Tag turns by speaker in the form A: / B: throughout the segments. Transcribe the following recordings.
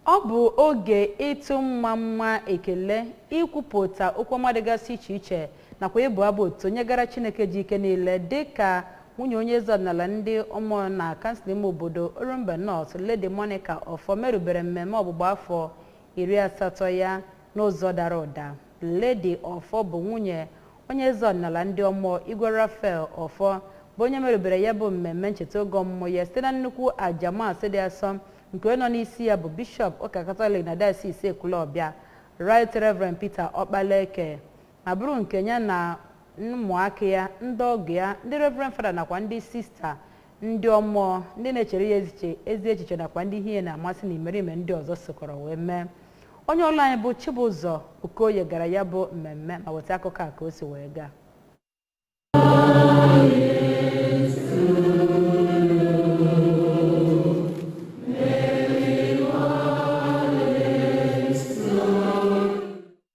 A: Ọ bụ oge ịtụ mma mma, ekele, ikwupụta okwu ọma dịgasị iche iche nakwa ịbụ abụ otuto nyegara Chineke ji ike niile, dịka nwunye onye eze ọdịnala ndị Omogho na kansụl ime obodo Orumba North, Lady Monica Offor, merubere mmemme ọgbụgba afọ 80 ya n'ụzọ dara ụda. Lady Offor bụ nwunye onye eze ọdịnala ndị Omogho, Igwe Raphael Offor, bụ onye merubere ya bụ mmemme ncheta oge ọmụmụ ya site na nnukwu aja maasị dị asọ nke onye nọ n'isi ya bụ Bishọp ụka Katọlik na Diocese Ekwulọbịa, Right Reverend Peter Okpaleke, ma bụrụ nke ya na ụmụaka ya, ndị ọgọ ya, ndị Reverend Fada nakwa ndị sista ndị Omogho, ndị na-echere ya echiche ezi echiche nakwa ndị ihe ya na-amasị na imerime ndị ọzọ sokọrọ wee mee. Onye ọlụ anyị bụ Chibụzọ Okoye gara ya bụ mmemme ma weta akụkọ a ka o si wee gaa.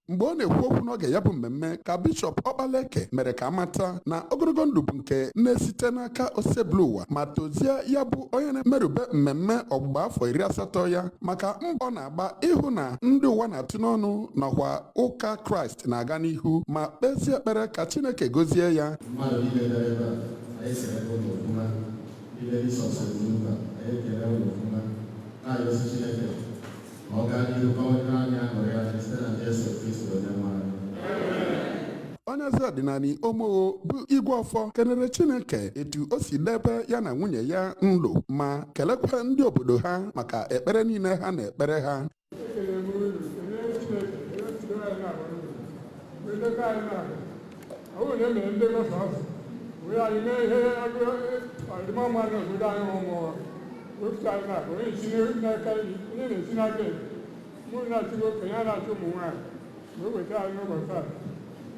B: Mgbe ọ na-ekwu okwu n'oge ya bụ mmemme, ka Bishọp Ọkpaleke mere ka amata na ogologo ndụ bụ nke na-esite n'aka Osebụlụwa, ma tozie ya bụ onye na-emerube mmemme ọgbụgba afọ 80 ya maka mbọ ọ na-agba ịhụ na ndị ụwa na-atụ n'ọnụ nakwa ụka Kraịst na-aga n'ihu, ma kpezie ekpere ka Chineke gozie ya.
C: Mmadụ niile bịara ebe a, anyị siri ebe ụlọ ọfụma. Ndị Ladies of St. Luka, anyị ekele ụlọ ọfụma, na-ayọsi Chineke ka ọ gaa n'ihu bawanyere anyị aṅụrị anyị site na Jesu Kristi onye nwe anyị.
B: Onye eze ọdịnala Omogho bụ Igwe Ọfọ kelere Chineke etu o si debe ya na nwunye ya ndụ, ma kelekwa ndị obodo ha maka ekpere niile ha na-ekpere ha.
D: Ekele m unu, kelee Chineke, ewetụrụ anyị na-agba ndụ, wee debe anyị na-agba. Ọ bụrụ na e mere ndekọ sọsọ wee anyị mee ihe ọdịmma n'obodo anyị, ụmụ wepụta anyị na-agba onye si n'aka, onye na-esi n'aka ekpe, mụ na-achịkwa okenye, a na-achị ụmụ nwaanyị, ma o weta anyị n'ụbọchị taa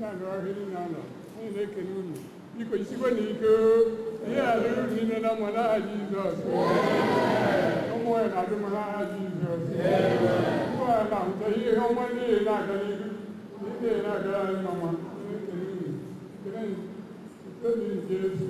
D: ya na ọhịa niile anọ. Anyị na-ekele unu. Biko jisikwa na ike ihe a dịrị unu niile na mma n'aha Jizọs. Ụmụ nwaanyị na-adị mma n'aha Jizọs. Ụmụ nwaanyị na-ahụta ihe ọma niile na-aga n'ihu niile na-agara anyị mma. Mma na-ekele unu. Ekele unu Jesu.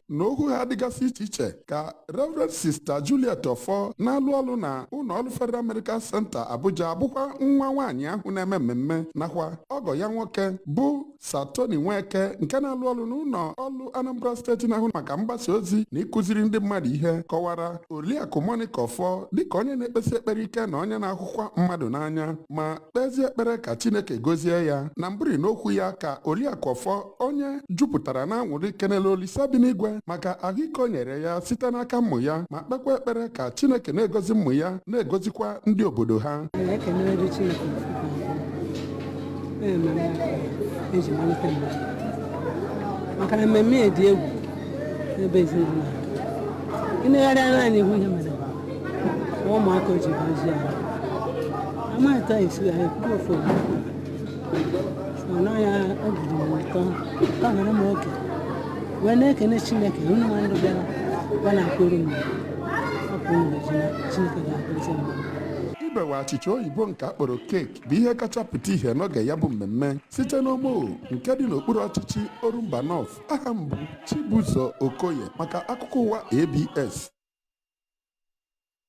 B: N'okwu ha dịgasị iche iche, ka Reverend Sister Juliet Ọfọ na-alụ ọlụ na ụlọ ọrụ Federal Medical Center Abuja, bụkwa nwa nwaanyị ahụ na-eme mmemme, nakwa ọgọ ya nwoke bụ Sir Tony Nweke, nke na-alụ ọlụ n'ụlọ ọlụ Anambra Steeti na-ahụ maka mgbasa ozi na ịkụziri ndị mmadụ ihe, kọwara Oriakụ Monica Ọfọ dịka onye na-ekpesi ekpere ike na onye na-ahụkwa mmadụ n'anya, ma kpezie ekpere ka Chineke gozie ya. Na mbụri n'okwu ya, ka Oriakụ Ọfọ, onye jupụtara na anwụrị, kenele Olisa bi n'igwe maka ahụike o nyere ya site n'aka mmụ ya, ma kpekwa ekpere ka Chineke na-egozi mmụ ya, na-egozikwa ndị obodo ha.
E: Na-ekenere Chineke mmemme eji malite mmadụ, maka na mmemme a dị egwu n'ebe ezinụlọ a. Ịnegharị anya anyị ihu ihe mere ma ụmụaka o ji gọzie anyị, amaghị etu anyị esi ekwu ofu so n'ọnya. Obi dị m ụtọ, ọ nwere m oge wee na-ekene Chineke. Unu nwa ndụ bịara gwa na-akwụrụ m ọ bụ unu ji na Chineke ga-agọzi mmadụ.
B: Ibewe achịcha oyibo nke akpọrọ cake bụ ihe kacha pụta ìhè n'oge ya bụ mmemme. Site n'Omogho nke dị n'okpuru ọchịchị Orumba North, aha m bụ Chibụzọ Okoye maka akụkọ ụwa ABS.